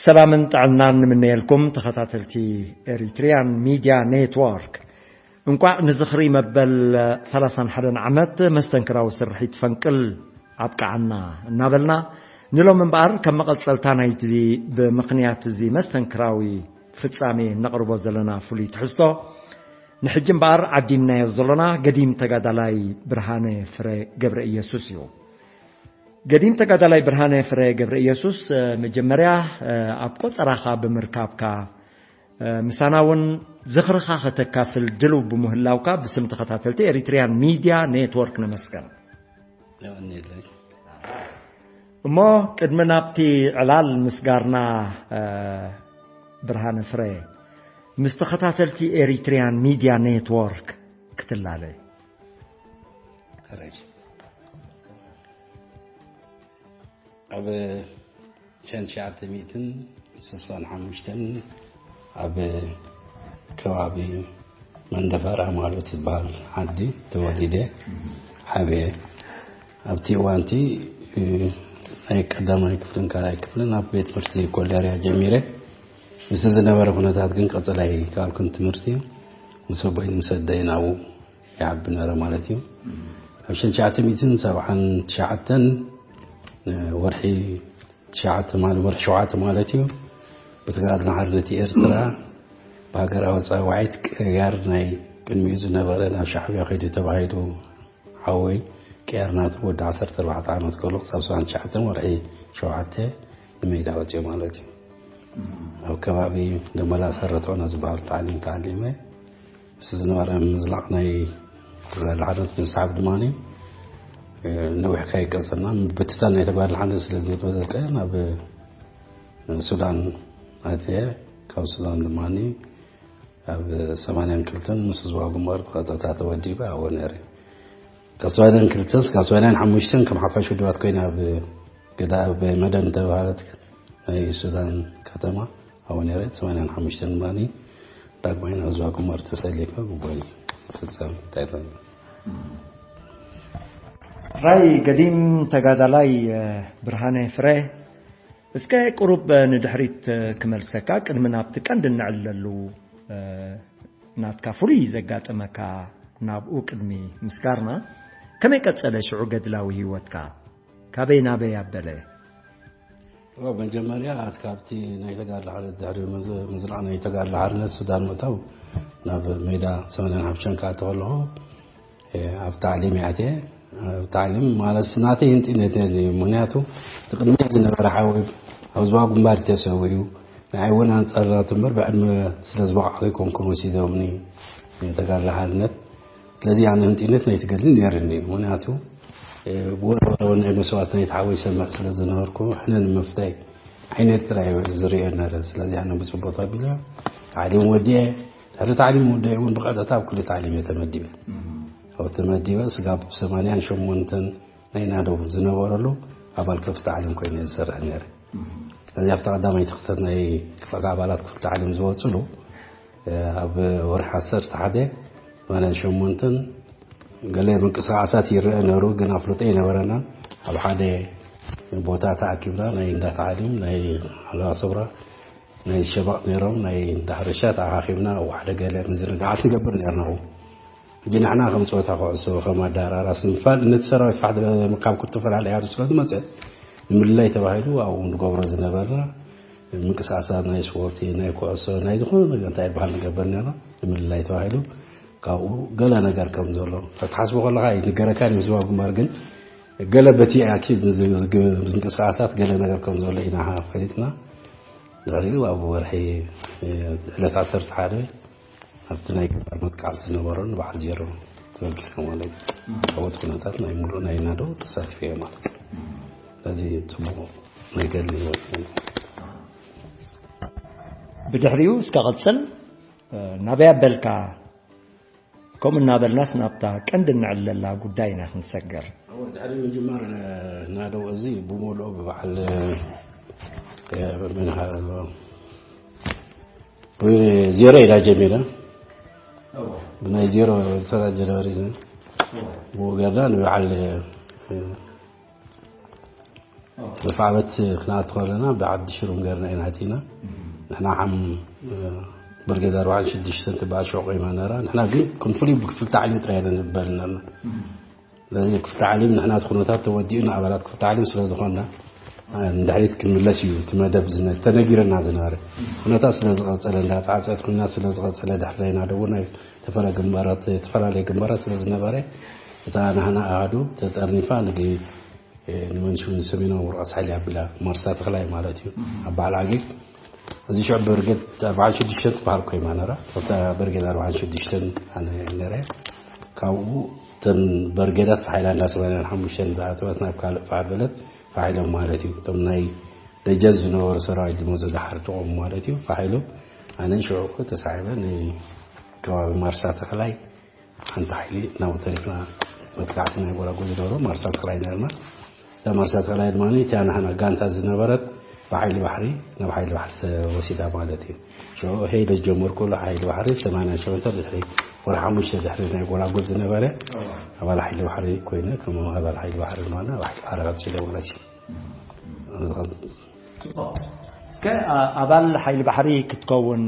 ሰላምን ጥዕናን ንምነየልኩም ተኸታተልቲ ኤሪትሪያን ሚድያ ኔትወርክ። እንቋዕ ንዝኽሪ መበል ሰላሳን ሓደን ዓመት መስተንክራዊ ስርሒት ፈንቅል ኣብቅዓና እናበልና፣ ንሎም እምበኣር ከም መቐጸልታ ናይቲ ብምኽንያት እዚ መስተንክራዊ ፍጻሜ እነቕርቦ ዘለና ፍሉይ ትሕዝቶ፣ ንሕጂ እምበኣር ዓዲምናዮ ዘሎና ገዲም ተጋዳላይ ብርሃነ ፍረ ገብረ ኢየሱስ እዩ። ገዲም ተጋዳላይ ብርሃነ ፍረ ገብረ ኢየሱስ፣ እ፣ መጀመርያ፣ እ፣ ኣብ ቆጸራኻ ብምርካብካ፣ እ፣ ምሳና እውን ዝኽርኻ ከተካፍል ድልው ብምህላውካ ብስም ተኸታተልቲ ኤሪትሪያን ሚድያ ኔትወርክ ነመስገን። የቐንየለይ። እሞ ቅድሚ ናብቲ ዕላል ምስጋርና፣ እ፣ ብርሃነ ፍረ፣ ምስ ተኸታተልቲ ኤሪትሪያን ሚድያ ኔትወርክ ክትላለ። ሕራይ። ኣብ ሸንትሽዓተ ሚእትን ስሳን ሓሙሽተን ኣብ ከባቢ መንደፈራ ማለት ዝበሃል ዓዲ ተወሊደ ዓብየ። ኣብቲ እዋንቲ፣ እ፣ ናይ ቀዳማይ ክፍልን ካልኣይ ክፍልን ኣብ ቤት ትምህርቲ ኮለርያ ጀሚረ። ምስ ዝነበረ ኩነታት ግን ቀጽላይ ካልኩን ትምህርቲ ምስ ኣቦይን ምስ ኣደይን ኣብኡ ይዓቢ ነረ ማለት እዩ። ኣብ ሸንትሽዓተ ሚእትን ሰብዓን ትሽዓተን ወርሒ ትሽዓተ ማለት፣ ወርሒ ሸውዓተ ማለት እዩ፣ ብተጋድሎ ሓርነት ኤርትራ ብሃገራዊ ጻውዒት ቅያር ናይ ቅድሚኡ ዝነበረ ናብ ሻዕብያ ከይዱ ተባሂሉ ሓወይ ቅያር ናቱ ወዲ ዓሰርተ ኣርባዕተ ዓመት ከሎ ክሳብ ሰብዓን ትሽዓተን ወርሒ ሸውዓተ ንሜዳ ወጺኡ ማለት እዩ። ኣብ ከባቢ ደመላ ሰረትዖና ዝበሃል ታዕሊም ተዓሊመ። ምስ ዝነበረ ምዝላቕ ናይ ተጋድሎ ሓርነት ምስሓብ ድማ፣ እ፣ ነዊሕ ከይቀጸልና ምብትታን ናይ ተጋድሎ ሓርነት ስለ ዝበዘጸ ናብ ሱዳን ኣትየ። ካብ ሱዳን ድማ ኣብ ሰማንያን ክልተን ምስ ዝዋ ግንባር ብቐጥታ ተወዲበ ኣብኡ ነይረ። ካብ ሰማንያን ክልተን እስካብ ሰማንያን ሓሙሽተን ከም ሓፋሽ ውድባት ኮይነ ኣብ ገዳ ኣብ መደን ተባሃለት ናይ ሱዳን ከተማ ኣብኡ ነይረ። ሰማንያን ሓሙሽተን ድማ ዳግማይ ናብ ዝዋ ግንባር ተሰሊፈ ግቦይ ፍጸም እንታይ ይረኒ። ራይ ገዲም ተጋዳላይ፣ እ፣ ብርሃነ ፍረ፣ እስከ ቁሩብ፣ እ፣ ንድሕሪት፣ እ፣ ክመልሰካ ቅድሚ ናብቲ ቀንዲ እንዕለሉ፣ እ፣ ናትካ ፍሉይ ዘጋጠመካ ናብኡ ቅድሚ ምስጋርና፣ ከመይ ቀጸለ ሽዑ ገድላዊ ህይወትካ? ካበይ ናበይ ኣበለ? ኦ፣ መጀመርያ ኣት ካብቲ ናይ ተጋድሎ ሓርነት ድሕሪ ምዝ-፣ ምዝላቕ ናይ ተጋድሎ ሓርነት ሱዳን ምእታው ናብ ሜዳ ሰማንያን ሓሙሽተን ክኣቱ ከለኹ፣ እ፣ ኣብ ታዕሊም እየ ኣትየ። ኣብ ታዕሊም ማለት ናተይ ህንጢነት እዩ። ምኽንያቱ ንቅድሚ ዝነበረ ሓወይ ኣብ ዝዋ ግንባር ተሰዊኡ፣ ንዓይ እውን ኣንጻር ናቱ እምበር ብዕድመ ስለ ዝበቕዕኩ ኣይኮንኩን ወሲዶምኒ ተጋድሎ ሓርነት። ስለዚ ኣነ ህንጢነት ናይ ትግርኛ ነይርኒ። ምኽንያቱ፣ እ፣ ብወረወረ ናይ መስዋእቲ ናይ ተሓወይ ሰማዕ ስለ ዝነበርኩ፣ ሕነ ንምፍዳይ ዓይነት ጥራይ ዝርእዮ ነረ። ስለዚ ኣነ ብጽቡቕ ተቢለ ታዕሊም ወዲኤ፣ ድሕሪ ታዕሊም ወዲኤ እውን ብቐጥታ ኣብ ክፍሊ ታዕሊም እየ ተመዲበ። እም። ኣብ ተመዲበ ስጋብ ሰማንያን ሸሞንተን ናይ ናደው ዝነበረሉ ኣባል ክፍሊ ታዕሊም ኮይነ ዝሰርሕ ነይረ። እም። ስለዚ ኣብታ ቀዳማይቲ ክፍተት ናይ ክፍሊ ኣባላት ክፍሊ ታዕሊም ዝወፅሉ፣ እ፣ ኣብ ወርሒ ዓሰርተ ሓደ ሰማንያን ሸሞንተን ገለ ምንቅስቃሳት ይረአ ነሩ፣ ግን ኣፍልጦ ኣይነበረናን። ኣብ ሓደ ቦታ ተኣኪብና ናይ እንዳ ታዕሊም፣ ናይ ሓለዋ ሰውራ፣ ናይ ሸበቕ ነይሮም፣ ናይ እንዳ ሕርሻ ተኣኻኺብና ኣብ ሓደ ገለ ምዝንጋዓት ንገብር ነርና። ሕጂ ንሕና ከም ጸወታ ኩዕሶ፣ ከም ኣዳራራስ ንምፋል ነቲ ሰራዊት ፋሕ ካብ ክልተ ፈላለየ ሃገር ስለ ዝመጸ ንምልላይ ተባሂሉ ኣብኡ ንገብሮ ዝነበርና ምንቅስቃሳት ናይ ስፖርቲ፣ ናይ ኩዕሶ፣ ናይ ዝኾነ ነገር እንታይ ይበሃል ንገብር ነርና ንምልላይ ተባሂሉ ካብኡ ገለ ነገር ከም ዘሎ ተትሓስቦ ከለኻ ይንገረካ እዩ። ህዝባዊ ግንባር ግን ገለ በቲ ኣኪድ ዝንቅስቃሳት ገለ ነገር ከም ዘሎ ኢና ፈሊጥና። ድሕሪኡ ኣብ ወርሒ፣ እ፣ ዕለት ዓሰርተ ሓደ ኣብቲ ናይ ግንባር መጥቃዕቲ ዝነበሮ ንበዓል ዜሮ ተበጊሰ ማለት እዩ። እም። ኣብቲ ኩነታት ናይ ሙሉእ ናይ ናዶ ተሳቲፈ እየ ማለት እዩ። እም። ስለዚ ጽቡቕ ናይ ገድሊ ህይወት እዩ። ብድሕሪኡ እስከ ቀጽል፣ እ፣ ናበይ ኣበልካ? ከምኡ እናበልናስ ናብታ ቀንዲ እንዕለላ ጉዳይ ኢና ክንሰግር። እወ፣ ድሕሪ ምጅማር ናደው እዚ ብሙሉኡ ብበዓል፣ እ፣ መን ኢኻ፣ ብዜሮ ኢና ጀሚርና። እወ። ብናይ ዜሮ ዝተዛጀ ነበረ። እወ። ብኡ ጌርና ንበዓል፣ እ፣ መፋዕበት ክንኣቱ ከለና ብዓዲ ሽሩም ገርና ኢና ኣቲና። ንሕና ሓም ብርጌድ ኣርባዓን ሽዱሽተን ትበሃል ሸቆ ኢና ነራ። ንሕና ግን ክንፍሉይ ብክፍልቲ ዓሊም ጥራይ ኢና ንበል ነርና። ስለዚ ክፍልቲ ዓሊም ንሕና እቲ ኩነታት ተወዲኡ ንኣባላት ክፍልቲ ዓሊም ስለ ዝኾንና ንድሕሪት ክምለስ እዩ እቲ መደብ ዝነ- ተነጊረና ዝነበረ። ኩነታት ስለ ዝቐጸለ፣ እንዳተዓጸት ኩናት ስለ ዝቐጸለ ድሕረና ደቡብ ናይ ተፈለ ግንባራት፣ ተፈላለየ ግንባራት ስለ ዝነበረ እታ ናህና ኣሃዱ ተጠርኒፋ ንግ- ንመንሹ ንሰሜናዊ ወርቃ ሳሕሊ ኣቢላ ማርሳ ተኽላይ ማለት እዩ ኣብ በዓል ዓጊግ። እዚ ሽዑ ብርጌድ ኣርባዓን ሽዱሽተን ትበሃል ኮይማ ነራ። ኣብታ ብርጌድ ኣርባዓን ሽዱሽተን ኣነ ነረ። ካብኡ እተን በርጌዳት ፋሒላ እንዳ ሰማንያን ሓሙሽተን ዝኣተወት ናብ ካልእ ፋሕ በለት። ፋሒሎም ማለት እዩ። እቶም ናይ ደጀን ዝነበሩ ሰራዊት ድማ ዘድሓር ጥቕሙ ማለት እዩ። ፋሒሎም ኣነ ሽዑ እኮ ተሳዒበ ንከባቢ ማርሳ ተኽላይ ሓንቲ ሓይሊ ናብኡ ተሪፍና። መጥቃዕቲ ናይ ጎላጎል ዝነበሮ ማርሳ ተኽላይ ነርና። እታ ማርሳ ተኽላይ ድማ እቲያ ናህና ጋንታ ዝነበረት ብሓይሊ ባሕሪ ናብ ሓይሊ ባሕሪ ተወሲዳ ማለት እዩ። ሽዑ ሄደ ዝጀመርኩሉ ሓይሊ ባሕሪ ሰማንያ ሸመንተ ድሕሪ ወርሒ ሓሙሽተ ድሕሪ ናይ ጎላጎል ዝነበረ ኣባል ሓይሊ ባሕሪ ኮይነ ከም ኣባል ሓይሊ ባሕሪ ድማ ኣብ ሓይሊ ባሕሪ ቀጺለ ማለት እዩ። እስከ ኣባል ሓይሊ ባሕሪ ክትከውን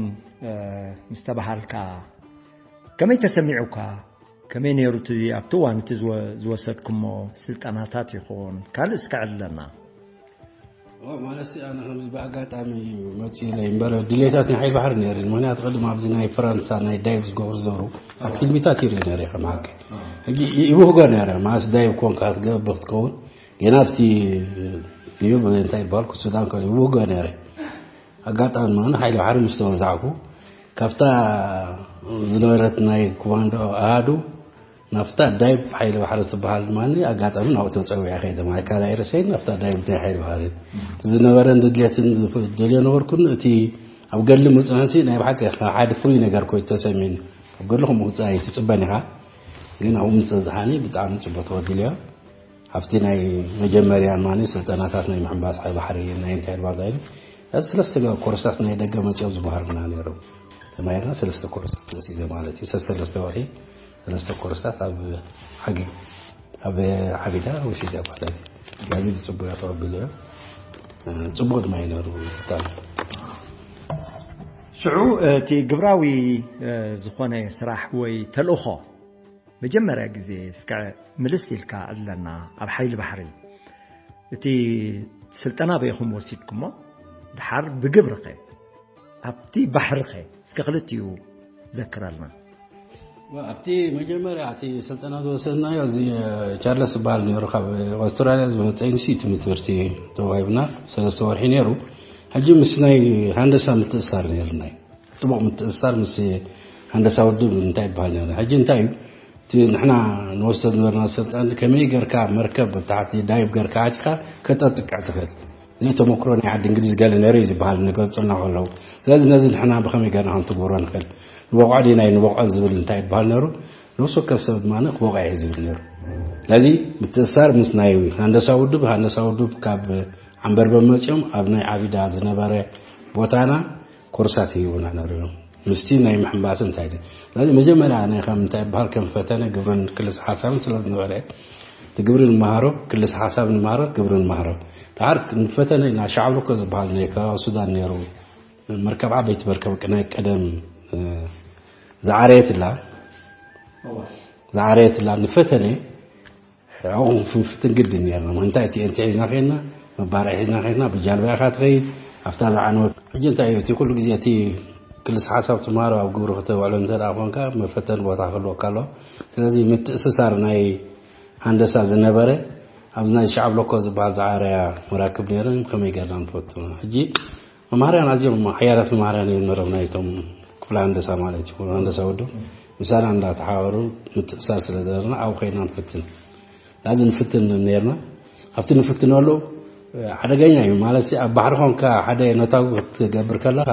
ምስ ተባሃልካ ከመይ ተሰሚዑካ? ከመይ ነይሩ እቲ ኣብቲ እዋን እቲ ዝወሰድኩሞ ስልጠናታት ይኹን ካልእ እስከ ዕለና። ማለት ኣነ ከምዚ ብኣጋጣሚ መፅኡ ናይ እምበር ድሌታት ናይ ሓይሊ ባሕሪ ነይሩ። ምክንያቱ ቅድም ኣብዚ ናይ ፈረንሳ ናይ ዳይቭ ዝገብሩ ዝነበሩ ኣብ ፊልሚታት ይርኢ ነረ ከም ሓቂ ሕጂ ይብህጎ ነረ ማለት ዳይቭ ኮንካ ክትገብር ክትከውን ገና ኣብቲ ድዩ እንታይ ይበሃል ሱዳን ከ ይብህጎ ነረ። ኣጋጣሚ ማን ሓይሊ ባሕሪ ምስ ተወዛዕኩ ካብታ ዝነበረት ናይ ኮማንዶ ኣሃዱ ናብታ ዳይብ ሓይሊ ባሕሪ ትበሃል ድማ ኣጋጣሚ ናብኡ ተፀዊዐ ከይደ ማለት ካልኣይ ርእሰይ ናብታ ዳይብ ናይ ሓይሊ ባሕሪ ዝነበረን ድድሌትን ደልዮ ነበርኩን። እቲ ኣብ ገድሊ ምውፅእ ሲ ናይ ብሓቂ ሓደ ፍሉይ ነገር ኮይ ተሰሚን ኣብ ገድሊ ከምኡ ውፅእ ኣይትፅበን ኢኻ። ግን ኣብኡ ምስ በዝሓኒ ብጣዕሚ ፅቡቅ ተወዲልዮ። ኣብቲ ናይ መጀመርያ ማኒ ስልጠናታት ናይ ምሕንባስ ሓይ ባሕሪ ናይ እንታይ ባዛይን ስለስተ ኮርሳት ናይ ደገ መፅኦም ዝበሃሩና ነይሮም። ተማሂርና ሰለስተ ኮርሳት ወሲደ ማለት እዩ። ሰለስተ ወርሒ ሰለስተ ኮርሳት ኣብ ሓጊ ኣብ ሓጊዳ ወሲደ ማለት እዩ። ስለዚ ብፅቡቅ ተቐቢለ እዮም። ፅቡቅ ድማ ይነሩ ብጣዕሚ። ሽዑ እቲ ግብራዊ ዝኾነ ስራሕ ወይ ተልእኾ መጀመርያ ግዜ እስከ ምልስ ኢልካ ኣለና ኣብ ሓይሊ ባሕሪ እቲ ስልጠና በይኹም ወሲድኩሞ ድሓር ብግብርኸ ኣብቲ ባሕርኸ እስከ ክልቲኡ ዘክረልና። ኣብቲ መጀመርያ እቲ ስልጠና ዝወሰድናዮ እዚ ቻርለስ ዝበሃል ነይሩ ካብ ኣውስትራልያ ዝመፀ ኢንስቲትዩት ትምህርቲ ተዋሂብና ሰለስተ ወርሒ ነይሩ። ሕጂ ምስ ናይ ሃንደሳ ምትእሳር ነይርናይ ጥቡቕ ምትእስሳር ምስ ሃንደሳ ውድብ እንታይ ይበሃል ነይሩ። ሕጂ እንታይ እዩ እቲ ንሕና ንወስዶ ዝነበርና ስልጣን ከመይ ገርካ መርከብ ብታሕቲ ዳይብ ገርካ ኣቲካ ከተጥቅዕ ትኽእል። እዚ ተመክሮ ናይ ዓዲ እንግሊዝ ገለ ነይሩ እዩ ዝበሃል ንገልፁልና ከለዉ። ስለዚ ነዚ ንሕና ብኸመይ ገርና ከም ትገብሮ ንኽእል ንበቕዖ ድዩ ናይ ንበቕዖ ዝብል እንታይ ይበሃል ነይሩ። ነፍሲ ወከፍ ሰብ ድማ ክበቕዖ እዩ ዝብል ነይሩ። ስለዚ ምትእሳር ምስ ናይ ሃንደሳ ውድብ ሃንደሳ ውድብ ካብ ዓንበርበ መፅኦም ኣብ ናይ ዓቢዳ ዝነበረ ቦታና ኮርሳት ይህቡና ነሩ እዮም። ምስቲ ናይ ምሕንባስ እንታይ ደ ስለዚ መጀመርያ ናይ ከም እንታይ ይበሃል ከም ፈተነ ግብርን ክልስ ሓሳብን ስለ ዝነበረ እቲ ግብሪ ንመሃሮ ክልስ ሓሳብ ንመሃሮ ግብሪ ንመሃሮ ድሓር ንፈተነ ኢና ሻዕብሎ እኮ ዝበሃል ናይ ከባቢ ሱዳን ነይሩ። መርከብ ዓበይቲ መርከብ ናይ ቀደም ዝዓረየት ላ ዝዓረየት ላ ንፈተነ ሕቑ ክንፍትን ግድን ነርና። ምክንታይ እቲ ኤንቲ ሒዝና ከይድና መባርዒ ሒዝና ከይድና ብጃልባ ኢኻ ትኸይድ ኣብታ ዝዓነወት ሕጂ እንታይ እዩ እቲ ኩሉ ግዜ እቲ ክልስ ሓሳብ ትምሃሮ ኣብ ግብሪ ክተውዕሎ እንተ ደኣ ኮንካ መፈተኒ ቦታ ክህልወካ ኣለዎ። ስለዚ ምትእስሳር ናይ ሃንደሳ ዝነበረ ኣብዚ ናይ ሻዕብ ሎኮ ዝበሃል ዝዓረያ መራክብ ነይረን ከመይ ጌርና ንፈትኖ ሕጂ መምሃርያን ኣዝዮም ሓያላት መምሃርያን እዮም ነሮም ናይቶም ክፍለ ሃንደሳ ማለት እዩ ክፍለ ሃንደሳ ውድብ ምሳና እንዳተሓባበሩ ምትእሳር ስለ ዘበርና ኣብኡ ኮይና ንፍትን ናዚ ንፍትን ነርና ኣብቲ ንፍትነሉ ሓደገኛ እዩ ማለት ኣብ ባሕሪ ኮንካ ሓደ ነታዊ ክትገብር ከለካ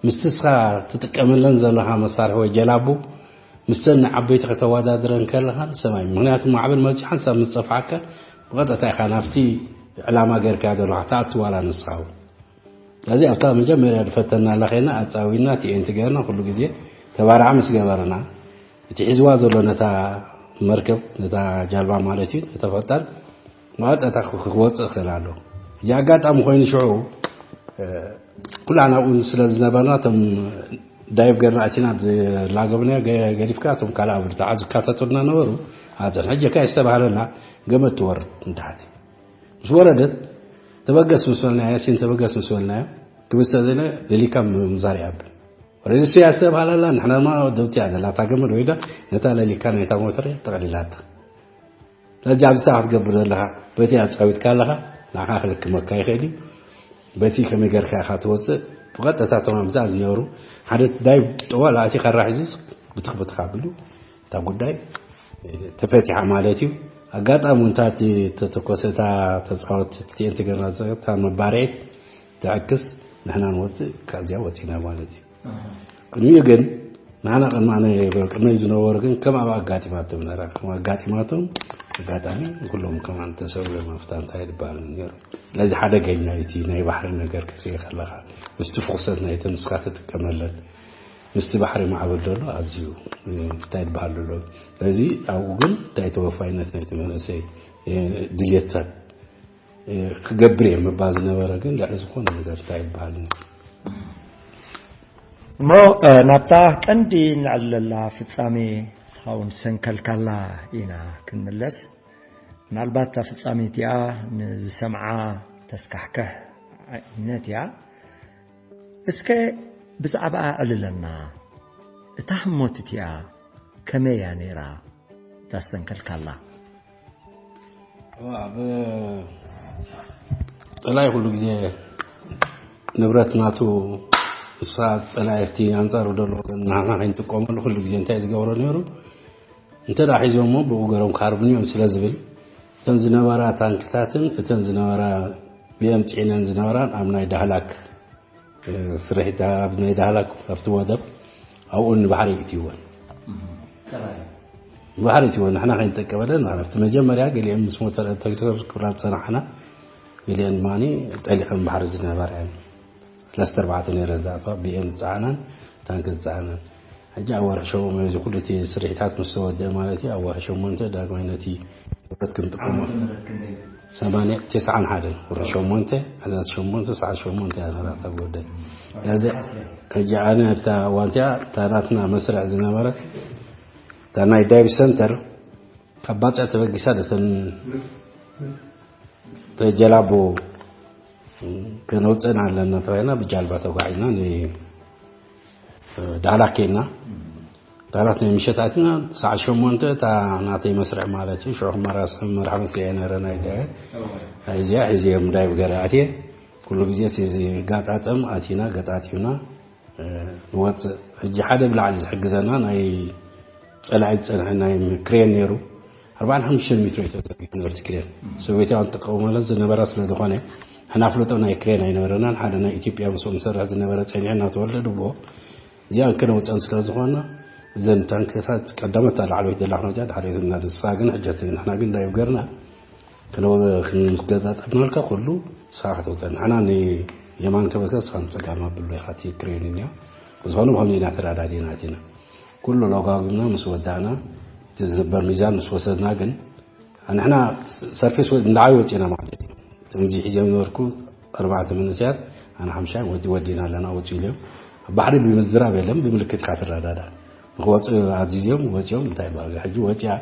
ምስቲ እስኻ ትጥቀመለን ዘለኻ መሳርሒ ወይ ጀላቡ ምስተን ዓበይቲ ከተወዳድረን ከለኻ ሰማይ ምክንያቱ ማዕበል መፂኡ ሓንሳብ ምስ ፀፍዓካ ብቐጥታ ኢኻ ናብቲ ዕላማ ገይርካዮ ዘለኻ ትኣቱ ዋላ ንስኻ እውን ስለዚ ኣብታ መጀመርያ ዝፈተና ኣለኸና ኣፃዊና ቲኤንቲ ገርና ኩሉ ግዜ ተባርዓ ምስ ገበርና እቲ ሒዝዋ ዘሎ ነታ መርከብ ነታ ጃልባ ማለት እዩ ነታ ፈጣን ብቐጥታ ክወፅእ ይኽእል ኣሎ እዚ ኣጋጣሚ ኮይኑ ሽዑ ኩላና ኣብኡ ስለ ዝነበርና፣ እቶም ዳይቭ ገርና ኣቲና ዝላገብና ገዲፍካ፣ እቶም ካልእ ኣብ ርትዓ ዝካታተሉና ነበሩ። ኣዘን ሕጂ ከ ዝተባህለና ገመድ ትወርድ ንታሕቲ። ምስ ወረደት፣ ተበገስ ምስ በልናዮ፣ ያሲን ተበገስ ምስ በልናዮ፣ ክብስተ ዘለ ለሊካ ምዛር ይኣብል። ወረዚ ስያ ዝተባህለላ፣ ንሕና ድማ ደውቲ ኣለላ፣ እታ ገመድ ወይዳ ነታ ለሊካ ናይታ ሞተር ጠቕሊላታ። ስለዚ ኣብዚ እንታይ ክትገብር ዘለኻ፣ በቲ ኣጻዊትካ ኣለኻ፣ ንዓኻ ክልክመካ ይኽእል እዩ። በቲ ከመይ ጌርካ ኢኻ ትወጽእ፣ ብቐጥታ እቶም ኣብዛ ዝነበሩ ሓደ ዳይ ጠዋል ኣቲ ከራሒዙ ብትኽ ብትኽ ኣቢሉ እታ ጉዳይ ተፈቲሓ ማለት እዩ። ኣጋጣሚ እውን እታ እቲ ተተኮሰ እታ ተጻወት ቲኤንቲ ገርና እታ መባርዒት ትዕክስ ንሕና ንወጽእ ካብዚኣ ወጺና ማለት እዩ። ቅድሚኡ ግን ንሕና ቅድሚ ኣነ ቅድመይ ዝነበሩ ግን ከም ኣብ ኣጋጢማቶም ነራ ከም ኣጋጢማቶም ኣጋጣሚ ኩሎም ከማን ተሰብሎም ኣብታ እንታይ ዝበሃል ነይሩ። ስለዚ ሓደገኛ እዩ እቲ ናይ ባሕሪ ነገር ክትርኢ ከለኻ ምስቲ ፍቑሰት ናይተን ንስኻ ትጥቀመለን ምስቲ ባሕሪ ማዕበል ዘሎ ኣዝዩ እንታይ ዝበሃል ዘሎ። ስለዚ ኣብኡ ግን እንታይ ተወፋይነት ናይቲ መንእሰይ ድልየትታት ክገብር እየ ምባል ዝነበረ ግን ልዕሊ ዝኾነ ነገር እንታይ ይበሃል እሞ ናብታ ቀንዲ እንዕለላ ፍጻሜ ስኻውን ሰንከልካላ ኢና ክንምለስ። ምናልባት እታ ፍጻሜ እቲኣ ንዝሰምዓ ተስካሕክሕ ዓይነት እያ። እስከ ብዛዕባኣ ኣዕልለና። እታ ህሞት እቲኣ ከመይ እያ ነይራ? እታ ዝሰንከልካላ? ኣብ ጸላይ ኩሉ ግዜ ንብረት ናቱ ንሳ ጸላይ ኣብቲ ኣንጻሩ ዘሎ ወገን ንሕና ከይንጥቀመሉ ኩሉ ግዜ እንታይ ዝገብሮ ነይሩ? እንተ ደኣ ሒዞሞ ብኡ ገሮም ክሃርቡኒ እዮም ስለ ዝብል እተን ዝነበራ ታንክታትን እተን ዝነበራ ብኤም ፂዒነን ዝነበራን ኣብ ናይ ዳህላክ ስርሒት ኣብ ናይ ዳህላክ ኣብቲ ወደብ ኣብኡ ንባሕሪ ይእትይወን። ባሕሪ እትይወን ንሕና ከይንጠቀመለን ማለት እቲ መጀመርያ ገሊአን ምስ ሞተር ተግተር ክብላ ዝፀናሕና ገሊአን ድማ ጠሊዐን ባሕሪ ዝነበራ እየን። ሰለስተ ኣርባዕተ ነይረን ዝኣተዋ ብኤም ዝፀዓናን ታንክ ዝፀዓናን ሕጂ ኣብ ወርሒ ሸሞንተ እዚ ኩሉ እቲ ስርሒታት ምስ ተወደአ ማለት እዩ ኣብ ወርሒ ሸሞንተ ዳግማይ ነቲ ንብረት ክንጥቀሞ ሰማንያ ተስዓን ሓደን ወርሒ ሸሞንተ ዕለት ሸሞንተ ሰዓት ሸሞንተ እያ ነራታ ጉዳይ። ስለዚ ሕጂ ኣነ ኣብታ እዋን እቲኣ እታ ናትና መስርዕ ዝነበረት እታ ናይ ዳይቭ ሰንተር ካብ ባጽዕ ተበጊሳ ደተን ተጀላቦ ከነውፅእን ኣለና ተባሂልና ብጃልባ ተጓዒዝና ንዳህላክ ኬድና። ዳህላክ ናይ ምሸት ኣቲና ሰዓት ሸሞንተ እታ ናተይ መስርዕ ማለት እዩ ሽዑ ክመራስሕ መርሓ መስሪዐ ነረ ናይ ዳየ እዚኣ ሒዝዮም ዳይብ ገረ ኣትየ ኩሉ ግዜ እቲ ዝጋጣጠም ኣቲና ገጣጢምና ንወፅእ። ሕጂ ሓደ ብላዕሊ ዝሕግዘና ናይ ፀላዒ ዝፀንሐ ናይ ክሬን ነይሩ ኣርባዓን ሓሙሽተን ሜትሮ እዩ ተዘርጊሑ ነበርቲ ክሬን ሶቪየታውያን ዝጥቀሙ ማለት ዝነበራ ስለ ዝኾነ ንሕና ፍልጦ ናይ ክሬን ኣይነበረናን ሓደ ናይ ኢትዮጵያ ምስኡ ዝሰርሕ ዝነበረ ፀኒሑ እናተወልደ ድብኦ እዚኣ ከነውፀን ስለ ዝኾና እዘን ታንክታት ቀዳመት ላዕለወይት ዘላ ክነውፅያ ድሓር እናደሳ ግን ሕጀት ንሕና ግን እንዳይብገርና ክንገጣጠምናልካ ኩሉ ንስኻ ከተውፅእ ንሕና ንየማን ከበልካ ንስኻ ንፀጋም ኣብሉ ኢኻ እቲ ክሬን እኒኦ ብዝኾነ ብኸምዚ ኢና ተረዳዲና ኣቲና ኩሉ ለጓጉምና ምስ ወዳእና እቲ ዝንበር ሚዛን ምስ ወሰድና ግን ንሕና ሰርፌስ እንዳዓቢ ወፂና ማለት እዩ ከምዚ ሒዘም ነበርኩ ኣርባዕተ መንእሰያት ኣነ ሓምሻይ ወዲ ወዲና ኣለና ወፂ ኢልዮም ኣብ ባሕሪ ብምዝራብ የለን ብምልክት ኢኻ ትረዳዳ ንክወፅእ ኣዚዝዮም ወፂኦም እንታይ ይበሃል ሕጂ ወፂያ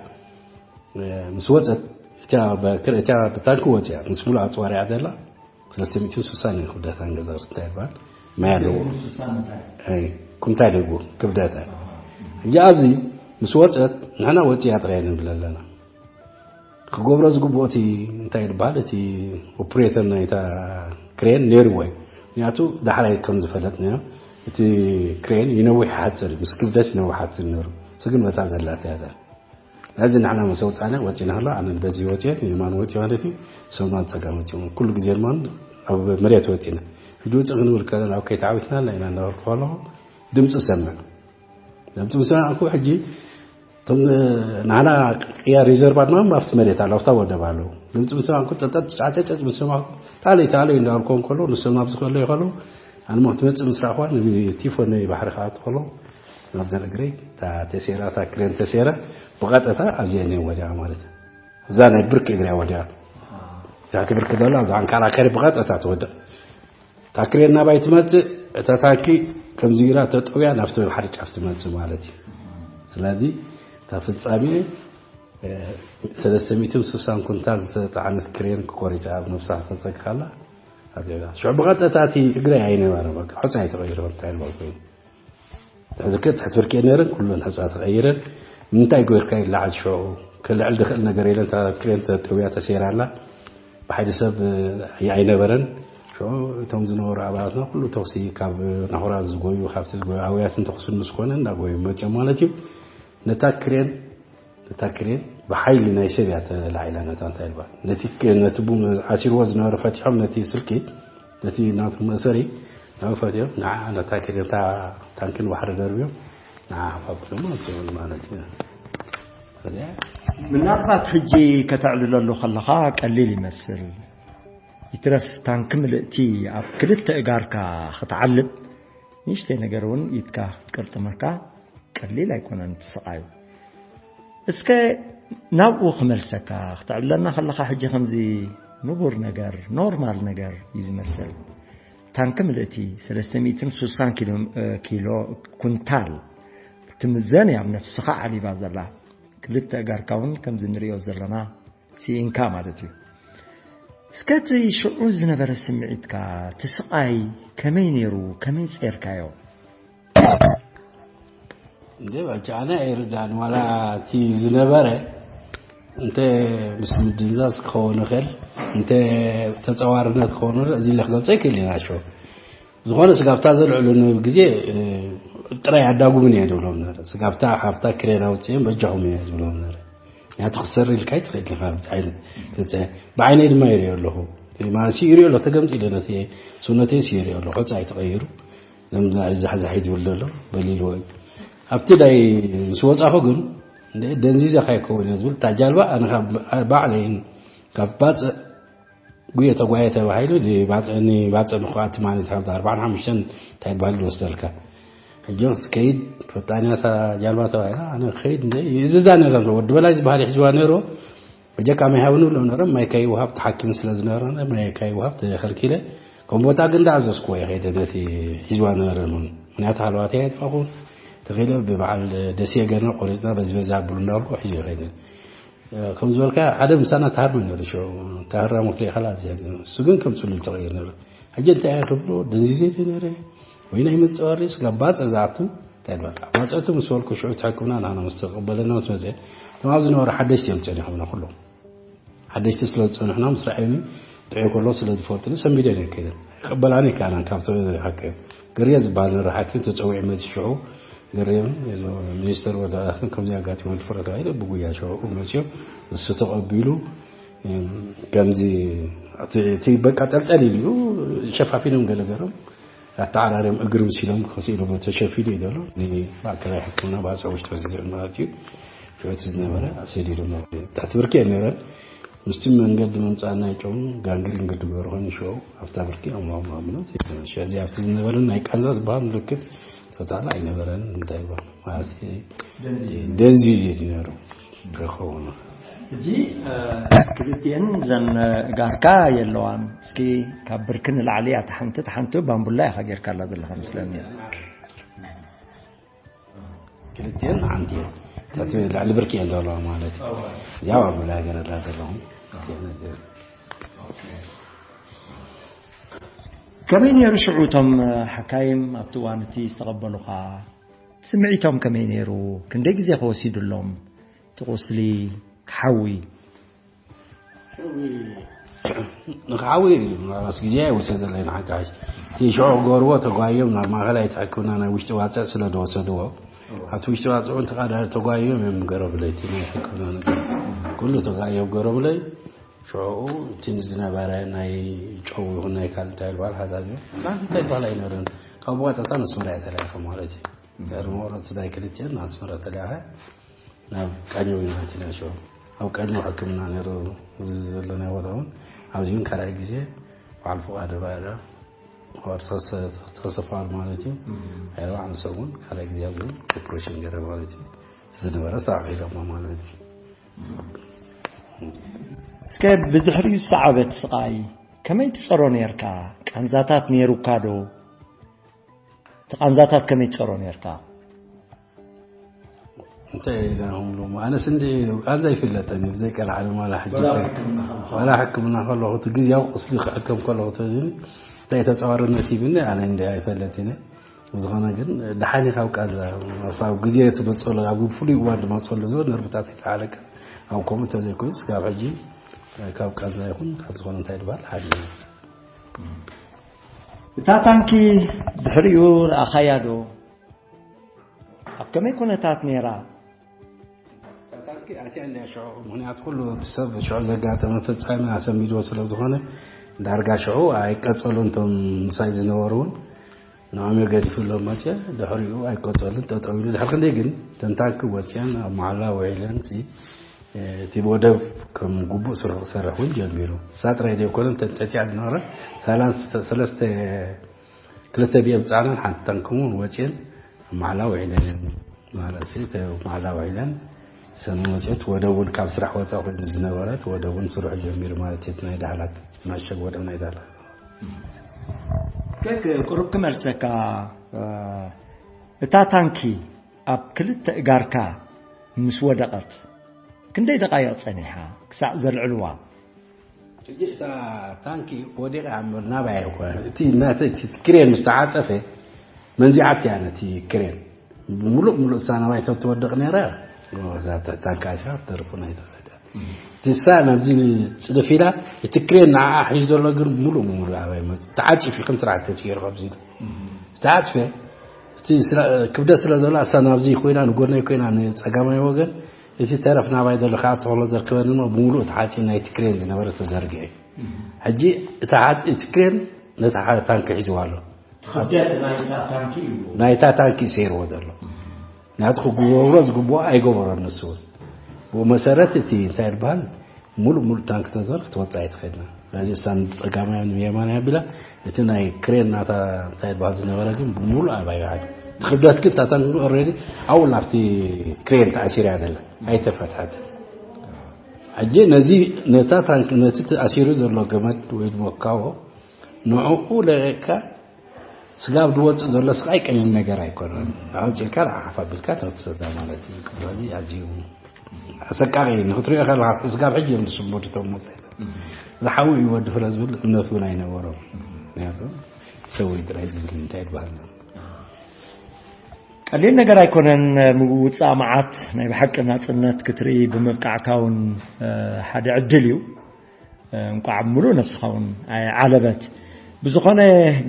ምስ ወፀት እቲያ በክር እቲያ ብታንኪ ወፂያ ምስ ሙሉ ኣፅዋር እያ ዘላ ሰለስተ ሚእትን ስሳን እዩ ክብደታ ገዛ እንታይ ይበሃል ማይ ኣለዎ ኩንታይ ለጉ ክብደታ እያ ሕጂ ኣብዚ ምስ ወፀት ንሕና ወፂያ ጥራይ ንብል ኣለና ክገብሮ ዝግብኦ እቲ እንታይ ይበሃል እቲ ኦፕሬተር ናይታ ክሬን ነይርዎ እዩ ምክንያቱ ዳሕራይ ከም ዝፈለጥናዮ እቲ ክሬን ይነውሕ ይሓፅር ምስ ክብደት ይነውሕ ሓፅር ነይሩ እሱ ግን በታ ዘላትያ እያ ነዚ ንሕና ምስ ወፃና ወፂና ከሎ ኣነ በዚ ወፅየ የማን ወፂ ማለት እዩ ሰማን ፀጋም ወፂኦም ኩሉ ግዜ ድማ ኣብ መሬት ወፂና ሕጂ ውፅእ ክንብል ከለና ኣብ ከይተዓዊትና ኣለና ኢና እናበልኩ ከለኹ ድምፂ ሰምዕ ድምፂ ምስ ሰማዕኩ ሕጂ እቶም ንዓና ቅያ ሪዘርቫ ድማ ኣብቲ መሬት ኣሎ ኣብታ ወደብ ኣለዉ ድምፂ ምስ ሰማዕኩ ጠጠጥ ጫጨጨጭ ምስ ሰማዕኩ ታለይ ታለይ እንዳበልኮም ከሎ ንሶም ኣብዚ ከሎ ይኸሉ ኣነ ሞ ክትመፅእ ምስ ረኣኽዋ ንቲፎ ናይ ባሕሪ ክኣቱ ከሎ ናብዘን እግረይ እታ ተሴራ እታ ክሬን ተሴረ ብቐጥታ ኣብዚአን እየን ወዲቓ ማለት እዩ ኣብዛ ናይ ብርኪ እግሪያ ወዲቓ እታ ትብርክ ዘላ እዛ ዓንካላከሪ ብቐጥታ ትወድቕ። እታ ክሬን ናባይ ትመጽእ፣ እታ ታንኪ ከምዚ ኢላ ተጠውያ ናብቲ ሓደ ጫፍ ትመጽእ ማለት እዩ። ስለዚ እታ ፍጻሜ፣ እ፣ ሰለስተ ሚእትን ስሳን ኩንታል ዝተጻዕነት ክሬን ክቆሪጻ ኣብ ነብሳ ተጸግካላ። ኣዚላ ሽዑ ብቐጥታ እቲ እግረይ ኣይነበረ፣ በቃ ሑጻ ኣይተቐይረ፣ እንታይ ዝበልኩ እዩ። ሕዚ ከ ትሕት ብርቂ ነይረን፣ ኩለን ሕጻ ተቐይረን። ምንታይ ጎይርካ ይለዓል ሽዑ፣ ክልዕል ድኽእል ነገር የለን። እታ ክሬን ተጠውያ ተሰይራ ኣላ። ብሓይሊ ሰብ፣ እ፣ ኣይነበረን። ሽዑ እቶም ዝነበሩ ኣባላትና ኩሉ ተኹሲ ካብ ናኹራ ዝጎዩ፣ ካብቲ ዝጎዩ ኣውያትን ተኹስን ምስ ኮነ እንዳጎዩ መጽዮም ማለት እዩ። ነታ ክሬን፣ ነታ ክሬን ብሓይሊ ናይ ሰብ እያ ተላዒላ። ነታ እንታይ ኢልባ፣ ነቲ ክ-፣ ነቲ ቡም ኣሲርዎ ዝነበረ ፈቲሖም፣ ነቲ ስልኪ፣ ነቲ ናቱ መእሰሪ ናብ ፈቲሖም፣ ንዓ ነታ ክሬን፣ እታ ታንኪ ንባሕሪ ደርብዮም፣ ንዓ ሓፋፍሎም ኣምፅኦም ማለት እዩ። ከዚኣ ምናልባት ሕጂ ከተዕልለሉ ከለኻ ቀሊል ይመስል። ይትረፍ ታንኪ ምልእቲ ኣብ ክልተ እጋርካ ክትዓልብ፣ ንእሽተይ ነገር እውን ኢድካ ክትቅርጥመካ ቀሊል ኣይኮነን እቲ ስቓዩ። እስከ ናብኡ ክመልሰካ፣ ክትዕብለና ከለኻ ሕጂ ከምዚ ንቡር ነገር፣ ኖርማል ነገር እዩ ዝመስል። ታንኪ ምልእቲ ሰለስተ ሚእትን ስሳን ኪሎ፣ እ፣ ኪሎ ኩንታል ትምዘን እያ ኣብ ነፍስኻ ዓሊባ ዘላ። ክልተ እጋርካ እውን ከምዚ ንሪኦ ዘለና ስኢንካ ማለት እዩ። እስከ እቲ ሽዑ ዝነበረ ስምዒትካ፣ እቲ ስቓይ ከመይ ነይሩ? ከመይ ጸርካዮ? እንዴ፣ ባቻ ኣነ ኣይርዳን ዋላ እቲ ዝነበረ፣ እንተ ምስ ምድንዛዝ ክኸውን ይኽእል፣ እንተ ተጸዋርነት ክኸውን ይኽእል፣ እዚ ኢለ ክገልጾ ኣይክእል ኢና። ሾ ዝኾነ ስጋብታ ዘልዕሉ ግዜ፣ እ፣ ጥራይ ኣዳጉምን እየ ዝብሎም ነረ። ስጋብታ ካብታ ክሬን ኣውፅኦም በጃኹም እየ ዝብሎም ነረ። ምክንያቱ ክሰሪ ኢልካ ኣይትኽእል ኢኻ፣ ብዚ ዓይነት ገፀ ብዓይነይ ድማ ይሪኦ ኣለኹ። ማለት ይሪኦ ኣለኹ፣ ተገምጢለ ነቲ ሰውነተይ ይሪኦ ኣለኹ። ሑፃ ኣይተቐይሩ፣ ለምዳ ዛሕዛሕ ይብል ዘሎ በሊልዎ እዩ። ኣብቲ ዳይ ምስ ወፃኹ ግን እንደ ደንዚዘ ካይከውን እየ ዝብል። እታ ጃልባ ኣነ ካብ ባዕለይን ካብ ባፅእ ጉየ ተጓየ ተባሂሉ ንባፅእ፣ ንባፅእ ንኽኣቲ ማለት ካብ ኣርባዓን ሓሙሽተን እንታይ ይበሃል ዝወስደልካ። ሕጂ ክትከይድ ፈጣንያ እታ ጃልባ ተባሂላ፣ ኣነ ክኸይድ እንደ ይእዝዛ ነይረ። ወዲ በላይ ዝበሃል ይሕዝዋ ነይሩ። በጀካ ማይ ሃብኒ ብሎ ነይሮም። ማይ ከይወሃብ ተሓኪሙ ስለ ዝነበረ ማይ ከይወሃብ ተኸልኪለ። ከም ቦታ ግን እንዳኣዘዝኩዎ እየ ከይደ ነቲ ሒዝዋ ነበረ። ምክንያቱ ሃለዋተይ ኣይጠፋኹን። ተኺለ ብበዓል ደሴ ገርና ቆሪፅና በዚ በዚ ኣብሉ እንዳልኩ ሒዞ ይኸይደ። ከም ዝበልካ ሓደ ምሳና ተሃርመ ነይሩ። ሽዑ ተሃራሙ ክሪኢ ከላ እዚኣ ግን እሱ ግን ከም ፅሉል ተቐይሩ ነይሩ። ሕጂ እንታይ እየ ክብሎ ደንዚዘ ነይረ ወይ ናይ መፀወሪ ስጋ ባፀ ዝኣቱ እንታይ ይበል። ባፀቱ ምስ በልኩ ሽዑ እቲ ሕክምና ናና ምስ ተቐበለና ምስ መፀ እቶም ኣብ ዝነበሩ ሓደሽቲ እዮም ፀኒሖምና ኩሎም። ሓደሽቲ ስለ ዝፀንሑና ምስ ረኣዩኒ ጥዑይ ከሎ ስለ ዝፈልጡኒ ሰንቢደን እየ ከይደ። ክቕበላኒ ኣይከኣላን። ካብቲ ሓኪም ግርየ ዝበሃል ነረ ሓኪም ተፀዊዑ መፂ ሽዑ ግርየም ሚኒስተር ወዳእኹም ከምዚ ኣጋጢሙ ትፈልጡ ተባሂለ ብጉያ ሽዑ መፅዮ እሱ ተቐቢሉ ከምዚ እቲ በቃ ጠልጠል ኢሉ ሸፋፊኖም ገለገሎም ኣተዓራርዮም እግሪ ምስ ኢሎም ክስኢሉ ተሸፊኑ እዩ ዘሎ። ንማእከላይ ሕክምና ባፅዕ ውሽጢ ፈሲሱ ማለት እዩ። ሽዑ እቲ ዝነበረ ኣሰዲዶሞ። ትሕቲ ብርኪ እየን ነይረን። ምስቲ መንገዲ ምምፃእና ይጨው ጋንግሪን ግዲ ገበሩ ኮይኑ ሽዑ ኣብታ ብርኪ ኣምላኽ ማምኖ ዘይተመሸ። እዚ ኣብቲ ዝነበረ ናይ ቃንዛ ዝበሃል ምልክት ቶታል ኣይነበረን። እንታይ ይበሃል ማለት ደንዚዙ እዩ ነይሩ። ከኸውን ሕጂ ክልቲኤን ዘን ጋርካ የለዋን። እስኪ ካብ ብርኪ ንላዕሊ እያ ተሓንቲ ተሓንቲ ባምቡላ ኢኻ ጌርካላ ዘለኻ መስለኒ። ክልቲኤን ሓንቲ እየን። እታ ልዕሊ ብርኪ እየን ዘለዋ ማለት እዩ። እዚኣ ባምቡላ ገረላ ዘለኹም። ከመይ ነይሩ ሽዑ እቶም ሓካይም ኣብቲ እዋን እቲ ዝተቐበሉኻ? ስምዒቶም ከመይ ነይሩ? ክንደይ ግዜ ከወሲዱሎም እቲ ቁስሊ ክሓዊ? ንክሓዊ ምናልባት ግዜ ኣይወሰደለይ ንሓካይም። እቲ ሽዑ ክገብርዎ ተጓዮም ናብ ማእኸላይ ሕክምና ናይ ውሽጢ ባፅዕ ስለ ዝወሰድዎ ኣብቲ ውሽጢ ባፅዕ እውን ተቓዳሪ ተጓዮም እዮም ገረብለይ። እቲ ናይ ሕክምና ነገር ኩሉ ተጓዮም ገረብለይ። ሽዑ እቲ ዝነበረ ናይ ጨው ይኹን ናይ ካልእ እንታይ ይበሃል ሓዛዝ እዩ። ባንክ እንታይ ይበሃል ኣይነበረን። ካብ ብቐጥታ ንኣስመራ እየ ተላኢኸ ማለት እዩ። ድሕሪ መቑረፂ ናይ ክልቲኤን ንኣስመራ ተላኢኸ ናብ ቃኘው ኢና ኣቲና። ሽዑ ኣብ ቃኘው ሕክምና ነይሩ እዚ ዘለናዮ ቦታ እውን ኣብዚ እውን ካልኣይ ግዜ በዓል ፍቓድ ባዕዳ ተሰፋር ማለት እዩ። ኣይዋ ንሶም እውን ካልኣይ ግዜ ኣብዚ እውን ኦፕሬሽን ገይረ ማለት እዩ። ዝነበረ ስራሕ ከይዶሞ ማለት እዩ። እስከ ብድሕሪኡ ዝተዓበ እቲ ስቓይ ከመይ ትጸሮ ነርካ? ቃንዛታት ነይሩካ ዶ? እቲ ቃንዛታት ከመይ ትጸሮ ነርካ? እንታይ ኢላ ሎም ኣነስ እንዲ ቃንዛ ይፍለጠኒ ብዘይ ቀልዓለም ዋላ ሕጂ ዋላ ሕክምና ከለኹ እቲ ግዜያዊ ቁስሊ ክሕከም ከለኹ ተዝኒ እንታይ ተፃዋርነት ሂብኒ ኣነ እንዲ ኣይፈለጥኒ። ብዝኾነ ግን ደሓኒ ካብ ቃንዛ ኣብ ግዜ ትመፀሉ ኣብ ፍሉይ እዋን ዝመፀሉ ዘሎ ነርብታት ይለዓለካ። ኣብ ከምኡ ተዘይኮይስ ካብ ሕጂ ካብ ቃንዛ ይኹን ካብ ዝኾነ እንታይ ድባል ሓዲ እታ ታንኪ ድሕሪኡ ረኣኻያ ዶ? ኣብ ከመይ ኩነታት ነይራ? ኣትያ እንድያ ሽዑ ምክንያቱ ኩሉ እቲ ሰብ ሽዑ ዘጋጠመ ፍፃሜ ኣሰሚድዎ ስለ ዝኾነ ዳርጋ ሽዑ ኣይቀፀሉን። እቶም ምሳይ ዝነበሩ እውን ንዖም ገዲፉሎም መፅአ። ድሕሪኡ ኣይቀፀሉን፣ ጠጠው ኢሉ ድሕሪ ክንደይ ግን ተንታንኪ ወፅአን ኣብ መዓላ ውዒለን ሲ እቲ ወደብ ከም ግቡእ ስርሑ ክሰርሕ እውን ጀሚሩ። እሳ ጥራይ ዘይኮነ ተንጠጢያ ዝነበረ ሰለስተ ክልተ ቢኤም ፃዕናን ሓንቲ ታንኪ እውን ወፅአን ኣብ መዓላ ውዒለን እየን ማለት እዩ። መዓላ ውዒለን ሰኒ መፅአት ወደብ እውን ካብ ስራሕ ወፃ ኮይኑ ዝነበረት ወደብ እውን ስርሑ ጀሚሩ ማለት እዩ። ናይ ዳህላክ መሸግ ወደብ ናይ ዳህላክ እስከ ቁሩብ ክመልሰካ፣ እታ ታንኪ ኣብ ክልተ እጋርካ ምስ ወደቐት ክንደይ ደቓይቕ ጸኒሓ ክሳዕ ዘልዕልዋ? ሕጂ እታ ታንኪ ወዲቓ እምበር ናባይ ኣይኮነ። እቲ ናተ እቲ ክሬን ምስ ተዓጸፈ መንዚዓት እያ ነቲ ክሬን ብሙሉእ ሙሉእ እሳ ናባይ ተትወድቕ ነይራ እዛ ታንኪ ኣሻር ተርፉ ናይ ተኸዳ ትሳ ናብዚ ጽድፍ ኢላ እቲ ክሬን ንዓኣ ሒዙ ዘሎ ግን ሙሉእ ሙሉእ ኣባይ መጽ ተዓጺፉ ከም ስራሕ ተስገይሩ ኣብዚ ዝተዓጽፈ እቲ ክብደት ስለ ዘሎ ኣሳ ናብዚ ኮይና ንጎነይ ኮይና ንጸጋማይ ወገን እቲ ተረፍ ናባይ ዘሎ ከዓ ተኸሎ ዘርከበኒ እሞ ብምሉእ እቲ ሓፂን ናይቲ ክሬን ዝነበረ ተዘርግሐ እዩ። ሕጂ እቲ ሓፂ እቲ ክሬን ነቲ ታንኪ ሒዝዋ ኣሎ። ክብደት ናይታ ታንኪ እዩ። ናይታ ታንኪ ሰይርዎ ዘሎ ናቲ ክግበሮ ዝግብኦ ኣይገበሮን። ንሱ እውን ብኡ መሰረት እቲ እንታይ ዝበሃል ሙሉእ ሙሉእ ታንኪ ተዘር ክትወፅእ ኣይትኽእልና። ስለዚ እሳ ንፀጋማይ ንየማናይ ኣቢላ እቲ ናይ ክሬን ናታ እንታይ ዝበሃል ዝነበረ ግን ብሙሉእ ኣባይ ይበሃል። እቲ ክብደት ግን እታ ታንኪ ኦልሬዲ ኣብኡ ኣብቲ ክሬን ተኣሲራ እያ ዘላ ኣይተፈትሐትን። ሕጂ ነዚ ነታ ታንኪ ነቲ ተኣሲሩ ዘሎ ገመድ ወይ ድማ ካቦ ንዕኡ ለቂቕካ ስጋብ ዝወፅእ ዘሎ ስቃይ ቀሊል ነገር ኣይኮነን። ኣውፂእካ ንዓኻ ኣቢልካ ተትሰዳ ማለት እዩ። ስለዚ ኣዝዩ ኣሰቃቂ እዩ። ንክትሪኦ ከለካ ስጋብ ሕጂ እዮም ዝስምዱ እቶም መፅእ ዝሓዊ እዩ ወዲ ፍረ ዝብል እምነት እውን ኣይነበሮም። ምክንያቱ ሰው ጥራይ ዝብል እንታይ ይበሃል ቀሊል ነገር ኣይኮነን። ምውፃእ መዓት ናይ ብሓቂ ናፅነት ክትርኢ ብምብቃዕካ እውን ሓደ ዕድል እዩ። እንቋዕ ሙሉእ ነብስኻ እውን ዓለበት። ብዝኾነ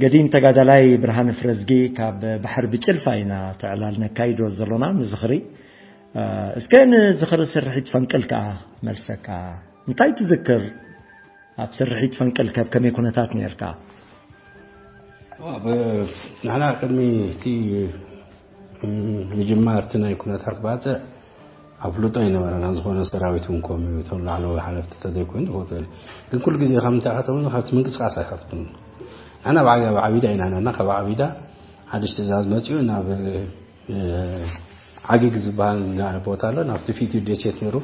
ገዲም ተጋዳላይ ብርሃነ ፍረዝጊ ካብ ባሕሪ ብጭልፋ ኢና ትዕላል ነካይዶ ዘሎና ንዝኽሪ። እስከ ንዝኽሪ ስርሒት ፈንቅል ከኣ መልሰካ እንታይ ትዝክር? ኣብ ስርሒት ፈንቅል ከብ ከመይ ኩነታት ነርካ? ንሕና ቅድሚ እቲ ምጅማር እቲ ናይ ኩነታት ባፅዕ ኣፍልጦ ኣይነበረና። ዝኾነ ሰራዊት እውን ከምኡ እዩ። እቶም ላዕለዋይ ሓለፍቲ ተዘይኮይኑ ዝፈልጦ ግን ኩሉ ግዜ ካብ ምንታይ ካተብሉ ካብቲ ምንቅስቃስ ኣይካፍትም። ንሕና ብዓጋ ብዓቢዳ ኢና ነርና። ካብ ዓቢዳ ሓድሽ ትእዛዝ መፅኡ ናብ ዓጊግ ዝበሃል ቦታ ኣሎ። ናብቲ ፊት ደሴት ነይሩ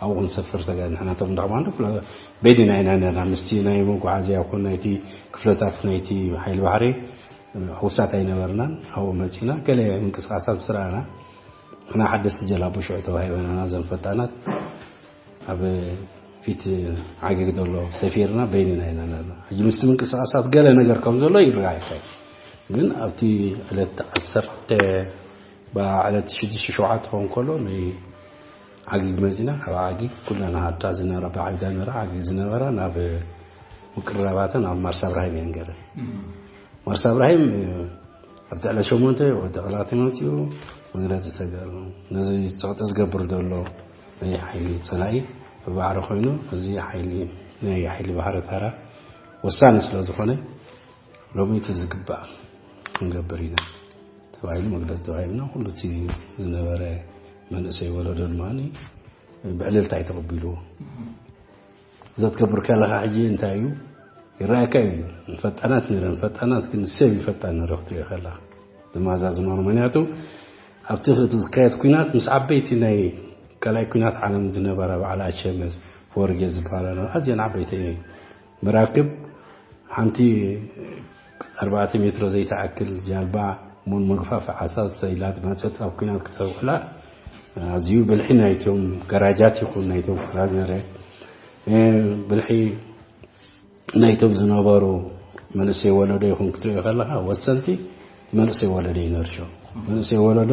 ኣብኡ ክንሰፍር ተጋ ንሕና ቶም ዳማንዶ በይንና ኢና ነርና ምስቲ ናይ መጓዓዝያ ይኹን ናይቲ ክፍለታት ናይቲ ሓይሊ ባሕሪ ሕውሳት ኣይነበርናን። ኣብኡ መፂና ገለ ምንቅስቃሳት ምስ ረኣና ንሕና ሓደስቲ ጀላቡ ሽዑ ተዋሂበናና ዘን ፈጣናት ኣብ ፊት ዓጊግ ዘሎ ሰፊርና በይንና ኢና ነርና። ሕጂ ምስቲ ምንቅስቃሳት ገለ ነገር ከም ዘሎ ይረኣየካ እዩ። ግን ኣብቲ ዕለት ዓሰርተ ብዕለት ሽዱሽተ ሸውዓተ ክኸውን ከሎ ናይ ዓጊግ መፂና ካብ ዓጊግ ኩለና ሃዳ ዝነበራ ብዓቢዳ ነራ ዓጊግ ዝነበራ ናብ ምቅርራባተን ኣብ ማርሳ ብራሂም እየን ገረን ማርሳ ብራሂም ኣብቲ ዕለት ሸሞንተ ወዲ ቅላቲ መፂኡ መግለፂ ተገሩ ነዚ ፀቕጢ ዝገብር ዘሎ ናይ ሓይሊ ፀላኢ ብባዕሪ ኮይኑ እዚ ሓይሊ ናይ ሓይሊ ባሕሪ ታራ ወሳኒ ስለ ዝኾነ ሎሚ እቲ ዝግባእ ክንገብር ኢና ተባሂሉ መግለፂ ተባሂልና ኩሉ እቲ ዝነበረ መንእሰይ ወለዶ ድማ ብዕልልታ እዩ ተቐቢልዎ። እዛ ትገብር ከለኻ ሕጂ እንታይ እዩ ይረኣየካ እዩ። ፈጣናት ነረን ፈጣናት ግን ሰብ እዩ ፈጣን ነረ ክትሪኦ ከለኻ ዝመዛዝኖ ምክንያቱ ኣብቲ ዝካየድ ኩናት ምስ ዓበይቲ ናይ ካልኣይ ኩናት ዓለም ዝነበረ በዓል ኣሸመስ ፎርጌ ዝበሃላ ኣለዋ። ኣዝየን ዓበይቲ መራክብ፣ ሓንቲ ኣርባዕተ ሜትሮ ዘይትኣክል ጃልባ፣ ሙን መግፋፍ ዓሳ ተይላ መጸት ኣብ ኲናት ክተውዕላ፣ ኣዝዩ ብልሒ ናይቶም ገራጃት ይኹን ናይቶም ክራዘረ፣ እ፣ ብልሒ ናይቶም ዝነበሩ መንእሰይ ወለዶ ይኹን ክትሪኦ ከለኻ፣ ወሰንቲ መንእሰይ ወለዶ ይነርሾ። መንእሰይ ወለዶ፣